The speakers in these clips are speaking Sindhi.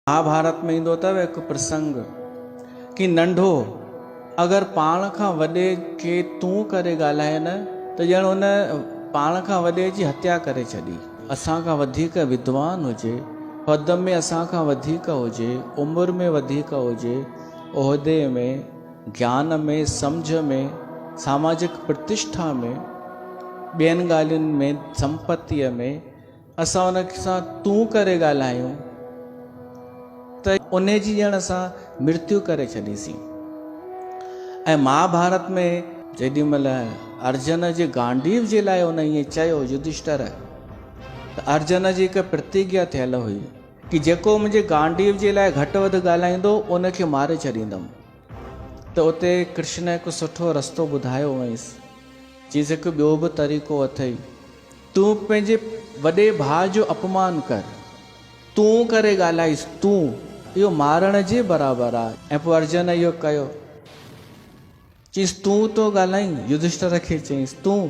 مهاڀارت ۾ ايندو اٿو هڪ پرسنگ ڪي ننڍو اگر پاڻ کان وڏي کي تون ڪري ڳالهائي نه ته ڄڻ ان پاڻ کان وڏي جي هتيا ڪري ڇڏي. اسان کان وڌيڪ ودوان هجي، پد ۾ اسان کان وڌيڪ هجي، عمر ۾ وڌيڪ هجي، عهدي ۾، گيان ۾، سمجهه ۾، ساماجڪ پرتشٺا ۾، ٻين ڳالهين ۾، سمپتيء ۾، اسان ان سان تون ڪري ڳالهايون ته ان جي ڄڻ اسان مرتيو ڪري ڇڏيسين. ۽ مهاڀارت ۾ جيڏي مهل ارجن جي گانڊيو جي لاء ان ائين چيو يڌشٽر ته ارجن جي هڪ پرتگيا ٿيل هئي ڪي جيڪو منهنجي گانڊيو جي لاء گهٽ وڌ ڳالهائيندو ان کي ماري ڇڏيندم ته اتي ڪرشن هڪ سٺو رستو ٻڌايو هئائينس چيس هڪ ٻيو به طريقو اٿئي تون پنهنجي وڏي ڀاء جو اپمان ڪر. تون ڪري ڳالهائيس، تون، اهو مارڻ جي برابر آ. ۽ پوء ارجن اهو ڪيو. چيس، تون ٿو ڳالهائين؟ يڌشٽر کي چيائينس، تون،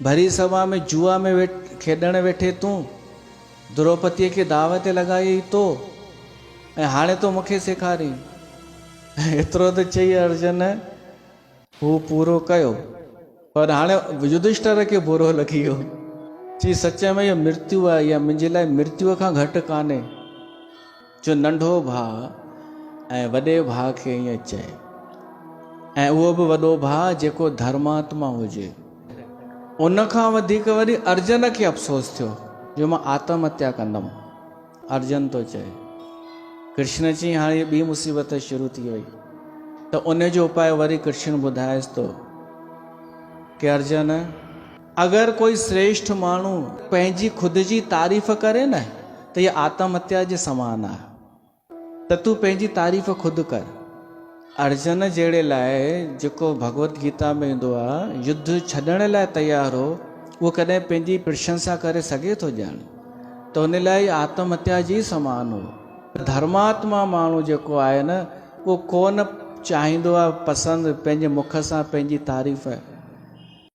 ڀري سڀا ۾ جوا ۾ کيڏڻ ويٺي تون، دروپتيء کي داء تي لڳايئي تو، ۽ هاڻي ٿو مون کي سيکارين. ايترو ته چئي ارجن هو پورو ڪيو، پر هاڻي يڌشٽر کي برو لڳي ويو. چي سچ ۾ اهو مرتيو آهي، اها منهنجي لاء مرتيوء کان گهٽ ڪانهي، جو ننڍو ڀاء ۽ وڏي ڀاء کي ائين چئي، ۽ اهو به وڏو ڀاء جيڪو ڌرماتما هجي. ان کان وڌيڪ وري ارجن کي افسوس ٿيو، جو مان آتم هتيا ڪندم. ارجن ٿو چئي. ڪرشن چيائين هاڻي هيء ٻي مصيبت شروع ٿي وئي ته ان جو اپاء وري ڪرشن ٻڌائيس ٿو ڪي ارجن! اگر ڪوئي سريشٺ ماڻهو پنهنجي خود جي تعريف ڪري نه ته هيء آتم هتيا جي سمان آهي ته تون پنهنجي تعريف خود ڪر. ارجن جهڙي لاء جيڪو ڀڳوت گيتا ۾ ايندو آهي يڌ ڇڏڻ لاء تيار هو اهو ڪڏهن پنهنجي پرشنسا ڪري سگهي ٿو ڄڻ ته ان لاء اهو آتم هتيا جي سمان هو. ڌرماتما ماڻهو جيڪو آهي نه اهو ڪونه چاهيندو آهي پسند پنهنجي مک سان پنهنجي تعريف.